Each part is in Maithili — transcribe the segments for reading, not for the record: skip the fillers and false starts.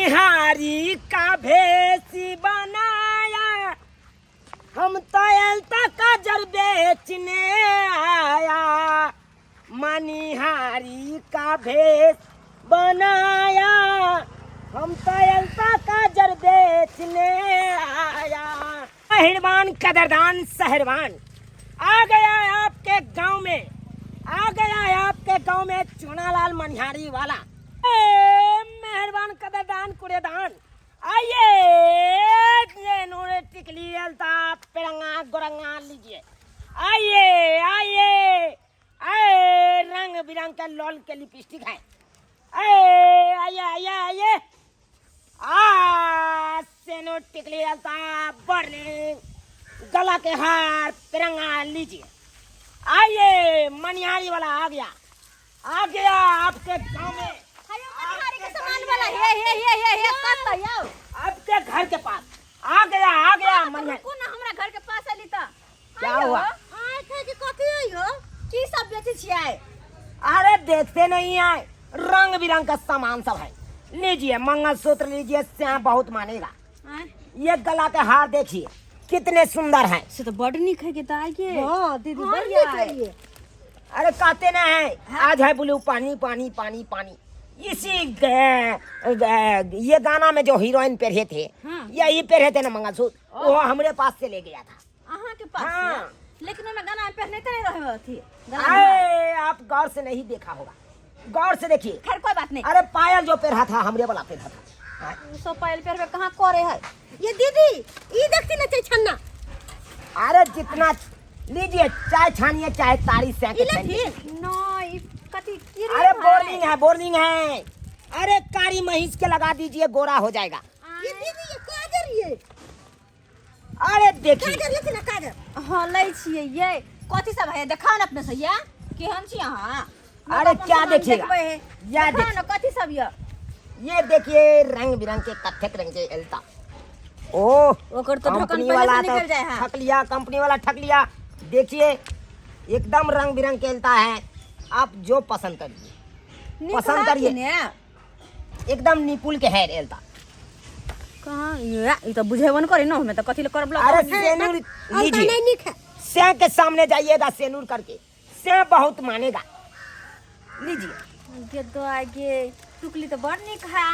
मनिहारी का भेष बनाया, हम तो अलता काजर बेचने आया। मनिहारी का भेष बनाया, हम तो अलता काजर बेचने आया। मेहरबान कदरदान सहरबान आ गया है आपके गांव में, आ गया है आपके गांव में चुनालाल मनिहारी वाला। ए मेहरबान कदरदान कुड़ेदान आइए, ये नूरे टिकली अलता पेरंगा गोरंगा लीजिए। आइए आइए आए, रंग बिरंग के लॉल के लिपस्टिक है। आए आइए आइए आइए, आ सेनो टिकली अलता बर्लिंग गला के हार तिरंगा लीजिए। आइए मनिहारी वाला आ गया, आ गया आपके गांव में। हेयो मनिहारी के सामान वाला, हे हे हे हे हे कत यौ? आपके घर के पास आ गया, आ गया मनिहारी। कोन हमरा घर के पास अली त? क्या हुआ? आय थे कि कथी है यो? की सब बेचै छियै? अरे देखते नहीं आए, रंग बिरंग का सामान सब है। लीजिए मंगलसूत्र लीजिए, श्याम बहुत मानेगा। आय ये गला के हार देखिए कितने सुंदर हैं। से तो बड नीक है के दाई के। हाँ दीदी, हाँ, बढ़िया नीक है है। अरे कहते ना है, आज है ब्लू पानी पानी पानी पानी। इसी ये गाना में जो हीरोइन पहरे थे, हाँ। यही पहरे थे ना मंगलसूत्र, वो हमरे पास से ले गया था। अहाँ के पास? हाँ। लेकिन ओमे गाना में पहने नहीं रहे अथी गाना में। अरे आप गौर से नहीं देखा होगा, गौर से देखिए। खैर कोई बात नहीं। अरे पायल जो पहरा था हमरे वाला पहरा था। हाँ। उ सब पायल पहरबे कहाँ करे है। ये दीदी ई देखती ना चाय छन्ना। अरे जितना लीजिए, चाय छानिए चाहे तारी से ई लेथिन? न ई कथी की? अरे बोर्डिंग है, बोर्डिंग है। अरे कारी महीस के लगा दीजिए, गोरा हो जाएगा। ये दीदी ये काजर, ये अरे देखिए काजर लेथिन ना काजर? हाँ लै छियै। ये कथी सब है देखाउ ने अपने से, या केहन छी अहाँ? अरे क्या देखिएगा? या देखाउ देखिए। ने कथी सब ये। ये देखिए रंग बिरंग के कत्थक रंग के एलता। ओ ओकर तो ढक्कन कंपनी पहिले वाला से तो निकल जाए है। ठक लिया, कंपनी वाला ठक लिया। देखिए एकदम रंग बिरंग के एलता है, आप जो पसंद करिए। नीक पसंद है करिए। कि ने? एकदम निपुल के है एलता। कहाँ ये ई तो बुझेबो न करे न, हमे त कथी ले करब। अरे सेनूर अलता लीजिए, नहीं नीक है। से के सामने जाइएगा सेनूर करके, से बहुत मानेगा। लीजिए। गे तो आगे टुकली तो बड़ नीक है।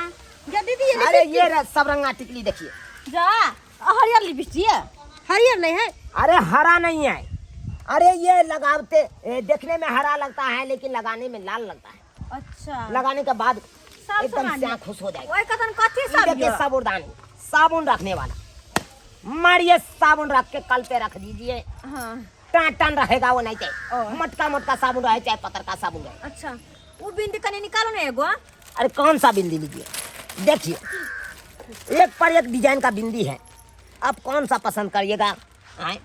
ये दीदी ये अरे ये सब रंगा टिकली देखिए। जा हरियर लिपस्टिक है? हरियर नहीं है। अरे हरा नहीं है। अरे ये लगाते देखने में हरा लगता है लेकिन लगाने में लाल लगता है। अच्छा। लगाने के बाद सब एकदम सामान से खुश हो जाएगा। ओए कथन कथी ई सब देखिए ये? साबुनदानी, साबुन रखने वाला। मारिए साबुन रख के कल पे रख दीजिए। हाँ। टान टान रहेगा वो, नहीं चाहे ओ। मटका मटका साबुन रहे चाहे पतर का साबुन रहे। अच्छा वो बिंदी कने निकालो ने एगो। अरे कौन सा बिंदी लीजिए? देखिए एक पर एक डिजाइन का बिंदी है, आप कौन सा पसंद करिएगा? आए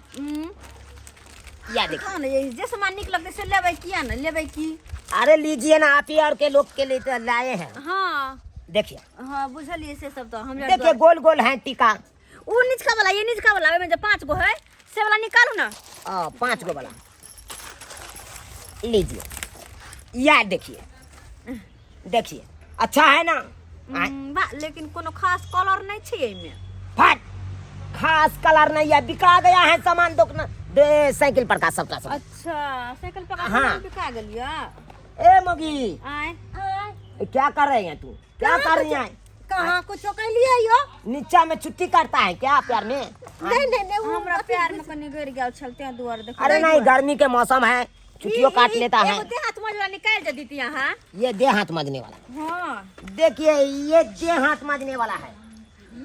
या देखिए। कौन ये जे सामान निक लगते से लेबै, किया न लेबै की? अरे लीजिए ना, आप ही और के लोग के लिए तो लाए हैं। हाँ। देखिए। हाँ बुझलिए से सब तो हमरा। देखिए गोल गोल है टीका। उ निचका वाला, ये निचका वाला ओमे जे 5 गो है से वाला निकालू ना। 5 गो वाला लीजिए। या देखिए, देखिए अच्छा है ना? आए। बा, लेकिन कोनो खास कलर नहीं छै एमे। फट खास कलर नहीं है, बिका गया है सामान दुकान दे साइकिल पर का सबका सब। अच्छा साइकिल पर का हाँ। सामान बिका गेलिया। ए मोगी। आय। क्या कर रही है तू? क्या कर रही है? कहाँ कुछ कहलिए यो? नीचा में छुट्टी करता है क्या प्यार में? नहीं नहीं नहीं, वो हमरा प्यार में कनी गिर गेल छल तें दुआरे देखो। अरे नहीं, गर्मी के मौसम है, छुट्टियों काट लेता है। एगो देह हाथ मजवा निकाल दे दीती अहाँ। ये देह हाथ मजने वाला। हाँ। देखिए ये देह हाथ मजने वाला है,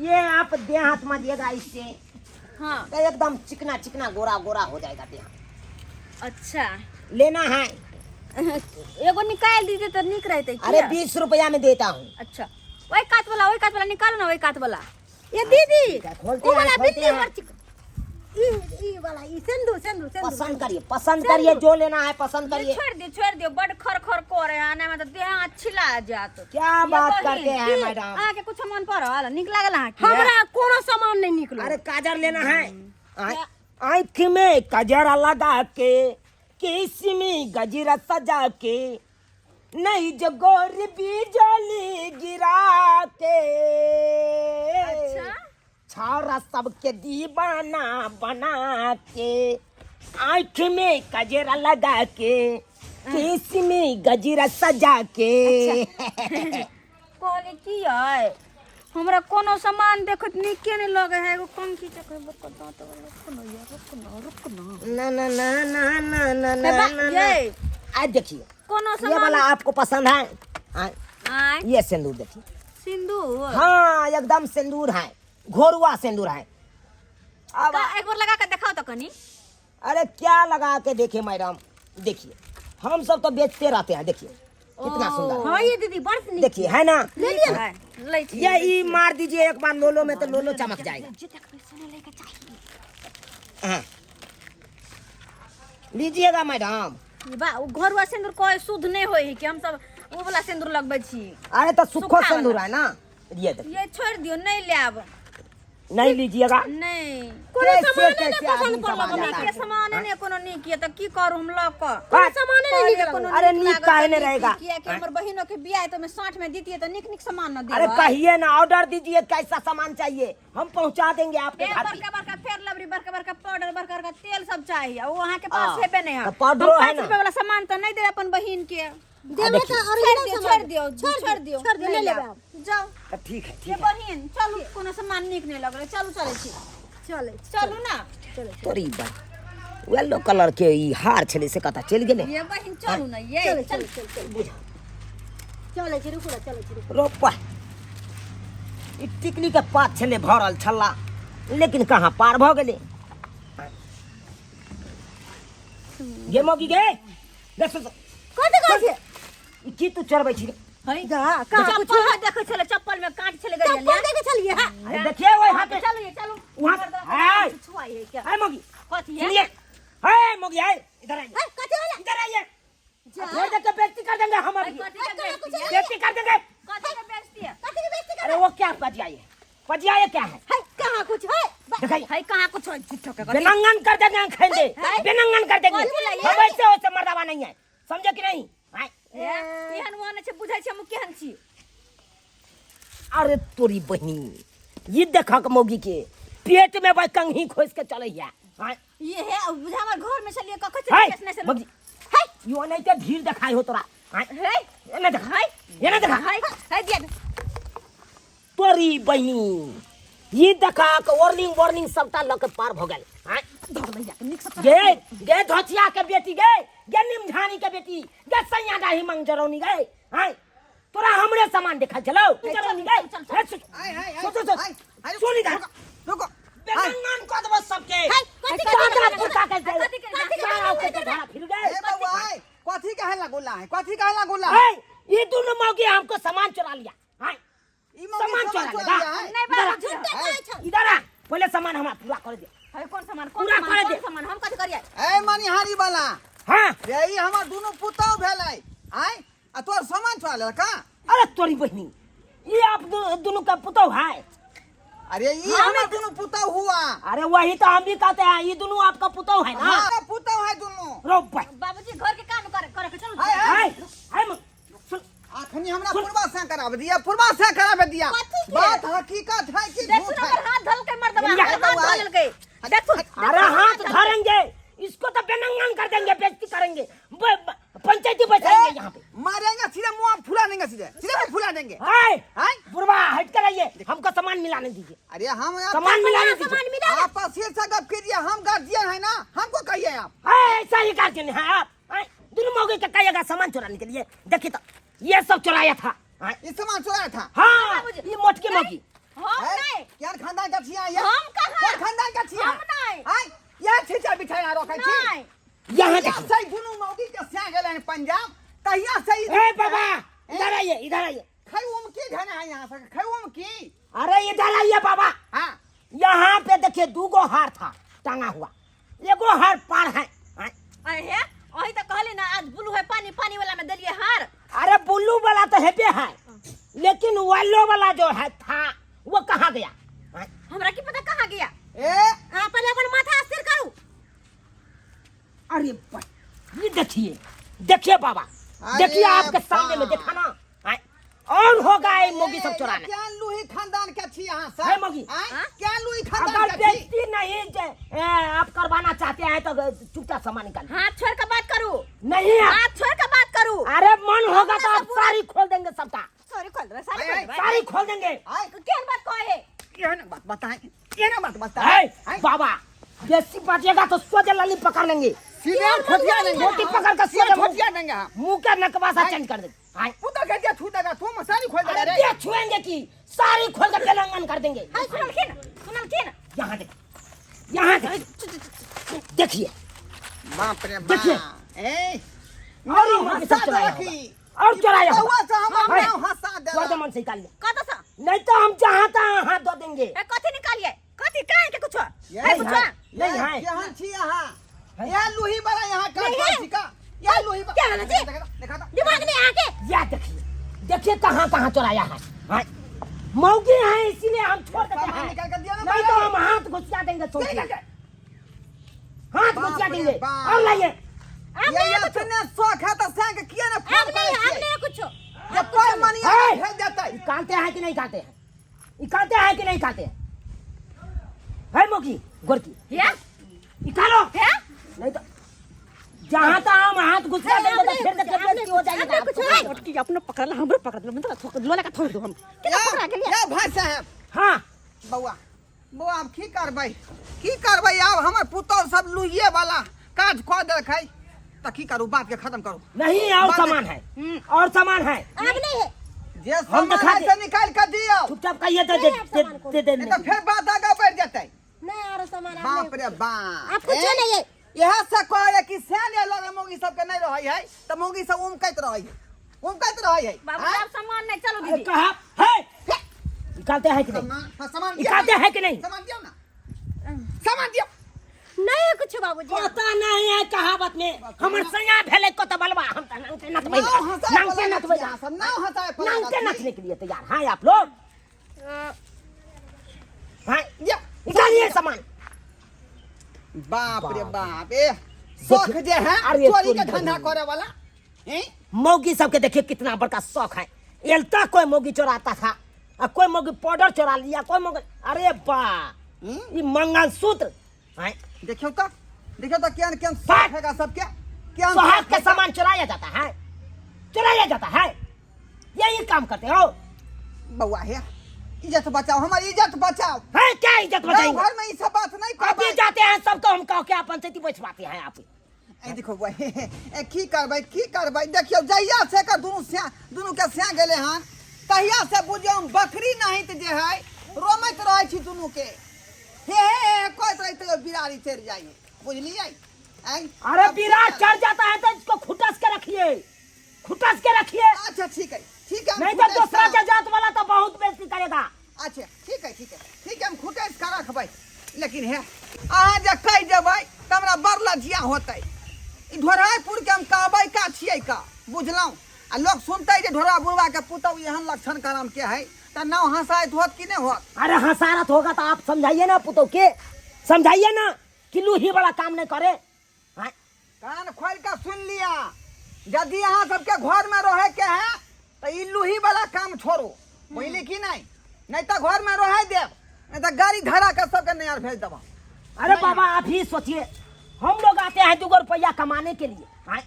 ये आप देह हाथ मजिएगा इससे। हाँ। तो एकदम चिकना चिकना गोरा गोरा हो जाएगा देह। अच्छा। लेना है? एगो निकाल दीजिए तो निक रहते। अरे 20 रुपया में देता हूँ। अच्छा वही कात वाला, वही कात वाला निकालो ना, वही कात वाला। ये दीदी खोलते वो हैं, वाला खोलते बिल्ली हैं। मर चिक ई ई वाला ई सिंदूर सिंदूर सिंदूर पसंद करिए, पसंद करिए, जो लेना है पसंद करिए। छोड़ दियो, छोड़ दियो, बड़ खर खर करे आने में तो देह हाथ छिला जात। क्या ये बात बहिन, करते हैं की? मैडम? अहाँ के कुछ मन पड़ल निक लागल अहाँ के? हमरा कोनो सामान नहीं निकलो। अरे काजर लेना है? आँख में कजरा लगा के, केस में गजरा सजा के, नहीं जो गोर बिजली गिरा के। जाला सबके दीवाना बना के, आँख में गजरा लगा के, केस में गजरा सजा के। कहली की है, हमरा कोनो सामान देखत नीके नहीं लगे है। एगो कंघी चके बड़का दांत वाला, रुक ना यार, रुक ना, रुक ना। ना ना ना ना ना ना ना बा- ना ना। ये आज देखिए कोनो ये सामान वाला आपको पसंद है? हाँ, आय ये सिंदूर देखिए। सिंदूर? हाँ, एकदम सिंदूर है, घोरुआ सिंदूर है। अब का एक बार लगा के दिखाओ तो कनी। अरे क्या लगा के देखे मैडम, देखिए हम सब तो बेचते रहते हैं। देखिए कितना सुंदर है। हाँ ये दीदी बड़ नीक। देखिए है ना, ले लिया ना। लै छी। ये ई मार दीजिए एक बार लोलो में तो लोलो चमक जाएगा। जे देखबै से ने लैके चाही। हाँ। लीजिएगा मैडम। बा उ घरुआ सिंदूर कोई शुद्ध नहीं होई है कि हम सब उ वाला सिंदूर लगबै छी। अरे तो सुखो सूखा वाला। सिंदूर है ना, ये देखिए। ये छोड़ दियो, नहीं लेब। नहीं लीजिएगा? नहीं। कोनो कैसे सामाने कैसे नहि पसंद आदमी पड़ल सब आ हमरा। जाता के है? सामान ने कोनो नीक ये त की करू हम लऽ कऽ? हाँ। सामाने नहि नीक कहलियै कोनो अरे नीक लागल काहे तऽ नहीं नीक रहेगा? किया कि हमर बहिनो के बियाह है तऽ ओहिमे साँठ में दितियै तऽ नीक नीक सामान न अरे देबै। कहिए ना, ऑर्डर दीजिए, कैसा सामान चाहिए हम पहुंचा देंगे आपके ए घर पे। बड़का बड़का फेयर लवली, बड़का बड़का पाउडर, बड़का बड़का तेल सब चाहिए, आ वो अहाँ के पास हाँ, हेबे नहीं है। तऽ पाउडरो हम है 5 ना। रुपया वाला सामान तऽ नहीं देबै अपन बहिन के। देबै देखिए। तऽ छोड़ ओरिजिनल दियो, सामान। छोड़ दियो, छोड़ दियो, छोड़ दियो, नहीं नहि लेबै लेब। आब। जाओ। तऽ ठीक है, ये ठीक है। बहिन चलू, कोनो सामान नीक नहीं लगलै, चलू चलै छी। चलै चलू ना। चलै। तोरी बा येलो कलर के ई हार छलै से कतऽ चलि गेलै? ये बहिन चलू ना, ये चलै चल। चल चल चल चलै छी, रुकू ना, चलै छी, रुकू। रोपा ई टिकली के पात छलै भरल छल्ला, लेकिन कहाँ पार भऽ गेलै? गे मौगी गे, गे सुन। कथी कहै छी? ई की तू चढ़बै छी? है जा कहाँ कुछ चप्पल है, देखै छलै चप्पल में कांट छलै गड़ियल। चप्पल देखै छलियै हँ। अरे देखिए वो यहाँ पे। चलू ये चलू। वहाँ से- हाय। छुआई है क्या? आए मौगी, कथी है? सुनिए, हे मौगी, आए इधर आइए। है, कथी होला? इधर आइए। जा। फिर देख के बेइज्जती कर देंगे हम अभी। कथी के बेइज्जती है? बेइज्जती कर देंगे। कथी के बेइज्जती है? कथी के बेइज्जती अरे वो क्या पजियाई है, पजियाई क्या है? है, कहाँ कुछ है? दिखाइए। है कहाँ कुछ है झूठो के कथी? बेनंगन कर देंगे, खेल दे बेनंगन कर देंगे। कथी ला ये? हम ऐसे वैसे मर्दावा नहीं है, समझे कि नहीं? आए। ए, एहन ओहन छै बुझै छै हम केहन छी। अरे तोरी बहिनी, ये देखक मौगी के पेट में भाई कंघी खोस के चले है। आए। ये है अब बुझा हमर घर में छलिए कखन हाय, छलिए से मौगी हाय, यो नहीं ते भीड़ देखाई हो तोरा। आए। हे ये नहीं देखा, ये नहीं देखा। हाय हाय दिया। तोरी बहिनी, ये देखा के वार्निंग वार्निंग सबटा लऽ के पार भऽ गेल। आए। गे गे धोचिया के बेटी, गे गे निमझानी के बेटी, गे सैया डाही मंगजरौनी गे, आय तोरा हमरे सामान देखा चलो जरौनी गे। हे, सुन आय हाय हाय सुन सुन हाय, हाय, सुन इधर। रुको, हाय। बेनंगन कऽ देबो सबके। कथी सारा कुर्ता के कथी के- दे सारा के धरा फिर गए। ए बउआ, आय, कथी कहे लगोला है, कथी कहे लगोला? ए, ये दोनों मौगी हमको सामान चुरा लिया। हाय, ई मौगी सामान चुरा चुरा लिया। लिया है। नहीं इधर बाबू आ, झूठे हाय। इधर आ, पहले सामान हमारा पूरा कर दे। है कौन सामान, कौन पूरा सामान, कर कौन दे। सामान हम कथी करिए? ए मनिहारी वाला। हाँ। रे ई हमर दुनू पुतहु भेलै आय, आ तोर सामान चुरा लेलक का? अरे तोरी बहिनी, ये आप दोनों का पुतहु है। अरे ई हमर दुनू पुतहु हुआ। अरे वही तो हम भी कहते हैं, ये दोनों आपका पुतहु है ना? हाँ, पुतहु है दुनू। रो भाई। बाबूजी घर के काम करे करे के चलू। हाय, हाय। हाय, हाय, सुन। अखनी हमरा पूर्वा से कराब दिया, पूर्वा से कराब दिया। कथी के? बात हकीकत है कि देखू झूठ ना है? हमर हाथ धल के मर्दबा, या, हमर हाथ धल के देखू। अरे हाथ धरेंगे इसको तो बेनंगन कर देंगे, बेइज्जती करेंगे, पंचायती बैठाएंगे यहाँ पे। मारेंगे सीधे मुंह फुला देंगे, सीधे सीधे मुंह फुला देंगे। हाय हाय। बुढ़वा हट कर आइए, हमको सामान मिलाने दीजिए। अरे हम आप सामान मिलाने दीजिए। सामान मिला। आप सिर से गप कीजिए, हम गार्जियन है ना, हमको कहिए आप। हाय, ऐसा ही गार्जियन है आप। हाय, दोनों मौके के कहिएगा सामान चुराने के लिए। देखिए तो ये सब चुराया था। हाय। ये सामान चुराया था। हाँ, ये मोटकी मौकी। हम है? नहीं। यार खानदान का छिया ये? हम कहाँ? कोन खानदान का छिया? हम नहीं। हाय, यह छिचा बिछाया रखै छी। नहीं। यहाँ यहाँ देखिए। से दुनू मौगी के स्या गेलै हन पंजाब, तहिया से ई- ए बाबा, इधर आइए, इधर आइए। खैओम की धन है यहाँ से, खैओम की? अरे इधर आइए बाबा। हाँ। यहाँ पे देखिए दूगो हार था टांगा हुआ, एगो हार पार है। हाँ। अरे हे, वही तो कहली ना आज ब्लू है पानी, पानी वाला में देलिए हार। अरे ब्लू वाला तो हेबे है, लेकिन येलो वाला जो है था वो कहाँ गया? हाँ। हमरा की पता कहाँ गया? ए अहाँ पहिले अपन माथा स्थिर करू। अरे ये देखिए, देखिए बाबा, अरे देखिए आपके सामने में बा। देखा ना। हाँ। और होगा ये मोगी सब चुराने। क्या लूही खानदान के छी अहाँ सब है मौगी। आँय? केहन लुही खानदान अगर के छी बेइज्जती नहीं आप करवाना चाहते हैं तो चुपचाप सामान निकाल हाथ छोड़ के बात करू नहीं है। हाथ छोड़ के बात करू अरे मन होगा तो हमरा आप से बुरा- सारी खोल देंगे सबका। सॉरी खोल देबै, सारी आय, खोल आय, देबै। सारी खोल देंगे। आँय, केहन बात कहे? केहन बात बताएं, केहन बात बताएं? है, बाबा बेसी बाजिएगा तो सोजे लली पकड़ लेंगे। सीधे हम ठोठिया देंगे। रोटी पकड़ कर सीधे सीधे ठोठिया देंगे हम। मुंह का नकबा सा चेंज कर देंगे। हाय। पुता के दिया छू देगा, तू मसारी खोल देगा अरे रे। दे छुएंगे की सारी खोल के तेलंगन कर देंगे। हाय, सुनलखिन सुनलखिन। यहाँ देख, यहाँ देख, देखिए। बाप रे बाप। देखिए। ए, और नाव ये हंसा सब चलाया देलक होगा। ई। और चलाया होगा। बउआ से हमर हाय। नाव हंसा देलक। वर्धमान से निकाल ले। कत से? नहीं तो हम जहाँ तहाँ हाथ धो देंगे। ए, कथी निकालिए? कथी काहे के कुछो? ये है कुछो? है। नहीं है। केहन छी अहाँ? ये लुही वाला यहाँ का नहीं है। छी का? ये लुही क्या हाल है जी? देखा तो। दिमाग नहीं आके? या देखिए, देखिए कहाँ कहाँ चुराया है। हाँ। मौगी है इसीलिए हम छोड़ देते सामान हैं। निकाल कर दिया ना नहीं तो बाहर। हम हाथ घुसिया देंगे, सोचिए। निकाल के। हाथ बाप घुसिया रे देंगे। बाप। और लाइए। आप ये नहीं है कुछो। इतने शौक है तो संग किया ना फोन आप नहीं, करै आप छियै? नहीं है कुछो। ये कोई मनिया है। भेज देतै। निकालते हैं कि नहीं निकालते हैं? निकालते हैं कि नहीं निकालते हैं? है मौगी गोरकी या? निकालो। है? नहीं तो जहाँ तक हम हाथ घुसा देंगे तो फिर देखिए बेइज्जती हो जाएगी। आपने कुछ है? छोटकी अपनो पकड़ल हमरो पकड़ लो, मतलब लोला का थोड़ दो हम केना या, पकड़ा गेलियै? या भाई साहब। हाँ। बौआ, बौआ आब की करबै, की करबै आब? हमर पुतौह सब लुहिए वाला काज कऽ देलकै तऽ की करू? बात के खत्म करू। नहीं, और बात- सामान है, और सामान है। अब नहीं है। जे हम सामान दिखा है दे। से निकालि कऽ दियौ। चुपचाप कहिए तो नहीं, दे आप सामान को- दे दे। नहीं तऽ फेर बात आगाँ बढ़ि जेतै। नहीं और सामान आप बाप नहीं। रे बाप। आप कुछो ए, नहीं है। इएह से कहै कि सैन लगे मौगी सबके नहीं रहै है तऽ मौगी सब उमकैत रहै है, उमकैत रहै है। बाबू आँय? साहब सामान नहीं, चलो अरे दीदी। कहा है? निकालते हैं कि नहीं? सामान, हाँ, सामान दियौ निकालते ना। हैं कि नहीं? सामान दियौ ना, सामान दियौ। नहीं है कुछ बाबूजी। पता नहीं है कहावत में हमर सैया भेले को तो बलवा हम तो नंगटे नचबै, नाव हंसाय नंगटे वाला नचबै, छी अहाँ सब, नाव हंसाय वाला नंगटे छी। नचने के लिए तैयार हैं आप लोग? हैं? दियौ। निकालिए सामान। बाप रे बाप। बाप, ए शौक जे है अरे चोरी के चोरी धंधा करे। करे वाला हैं? मौगी सबके देखिए कितना बड़का शौक है। एलता कोई मौगी चोराता था आ कोई मौगी पाउडर चोरा लिया, कोई मौगी, अरे बा हम्म? ई मंगलसूत्र हैं? देखियौ तऽ, देखियौ तऽ केहन केहन बात। शौक हैगा सबके, केहन सुहाग शौक के हैगा। सामान चुराया जाता है, चुराया जाता है, यही काम करते हो। बौआ हे, इज्जत बचाओ, हमर इज्जत बचाओ। है क्या इज्जत गाँव बचाएंगे? घर में ई सब बात नहीं अभी करबै। जाते हैं सबको हम कहो के अपन से बैठवाते हैं आप। ए देखो बौआ, हे, हे, ए की करबै, की करबै? देखियौ जहिया से एकर दुनू स्या, दुनू के स्या गेलै हन तहिया से बुझियौ हम बकरी नहीं तऽ जे है रोमैत रहै छी दुनू के, हे हे हे कहैत रहै तैयो बिरारी चढ़ि जाइए, बुझलियै? आँय? अरे अब की बिरार करबै? चढ़ जाता है तो इसको खुटस के रखिए, खुटस के रखिए। अच्छा ठीक है, ठीक है, हम नहीं तो खुटैस दूसरा के के जात वाला तो बहुत बेइज्जती करेगा। अच्छा ठीक है, ठीक है, ठीक है, हम खुटैस के रखबै। लेकिन हे अहाँ जे कहि देबै तऽ हमरा बड़ लज्जिया होतै। ई ढोराइपुर के हम कहबै का छियै का, बुझलहुँ? आ लोक सुनतै जे ढोरा बुढ़वा के पुतहु एहन लक्षण करम के है तऽ नाव हँसाइत होत कि नहि होत? अरे हंसारत होगा तो आप समझाइए ना पुतहु के, समझाइए ना कि लूही वाला काम नहीं करे। हाँ? कान खोल के सुन लिया, यदि अहाँ सबके घर में रहे के है तो ई लूही वाला काम छोड़ो, बुझली कि नहीं? नहीं तो घर में रहे देव, नहीं तो गाड़ी धरा के सबके नैहर भेज देबा। अरे बाबा आप ही सोचिए, हम लोग आते हैं 2 रुपया कमाने के लिए, हाँ?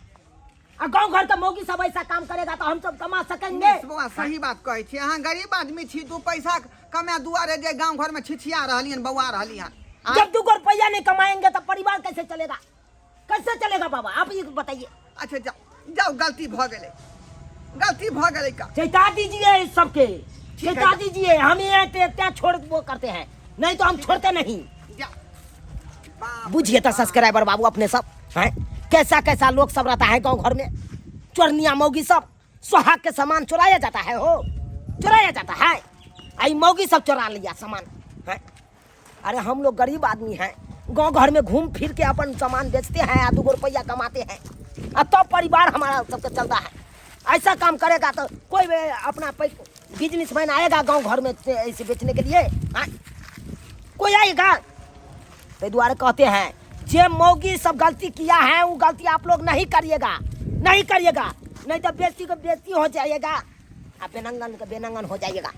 आ गाँव घर का मौगी सब ऐसा काम करेगा तो हम सब कमा सकेंगे? बौआ सही बात कहै छी, अहाँ गरीब आदमी छी, 2 पैसा कमाए दुआरे जे गाँव घर में छिछिया रहली हन, बौआ रहली हन। जब 2 रुपया नहीं कमाएंगे तो परिवार कैसे चलेगा, कैसे चलेगा बाबा आप ये बताइए। अच्छा जाओ जाओ, गलती भ गेलै, गलती भ गेलै का। चेता दीजिए इस सबके, ठीक है, चेता जाओ। दीजिए, हम ये क्या छोड़ वो करते हैं, नहीं तो हम छोड़ते नहीं। जाओ। बाप बुझिए तो सब्सक्राइबर बाबू अपने सब हैं, कैसा कैसा लोग सब रहता है गांव घर में, चोरनिया मौगी सब सुहाग के सामान चुराया जाता है, हो चुराया जाता है, आई मौगी सब चुरा लिया सामान है। अरे हम लोग गरीब आदमी हैं, गांव घर में घूम फिर के अपन सामान बेचते हैं आ 2 रुपया कमाते हैं, और तब परिवार हमारा सबके चलता है। ऐसा काम करेगा तो कोई भी अपना बिजनेसमैन आएगा गांव घर में ऐसे बेचने के लिए? हाँ? कोई आएगा? तो दुआरे कहते हैं जे मौगी सब गलती किया है वो गलती आप लोग नहीं करिएगा, नहीं करिएगा, नहीं तो बेइज्जती को बेइज्जती हो जाएगा, आप बेनंगन का बेनंगन हो जाइएगा।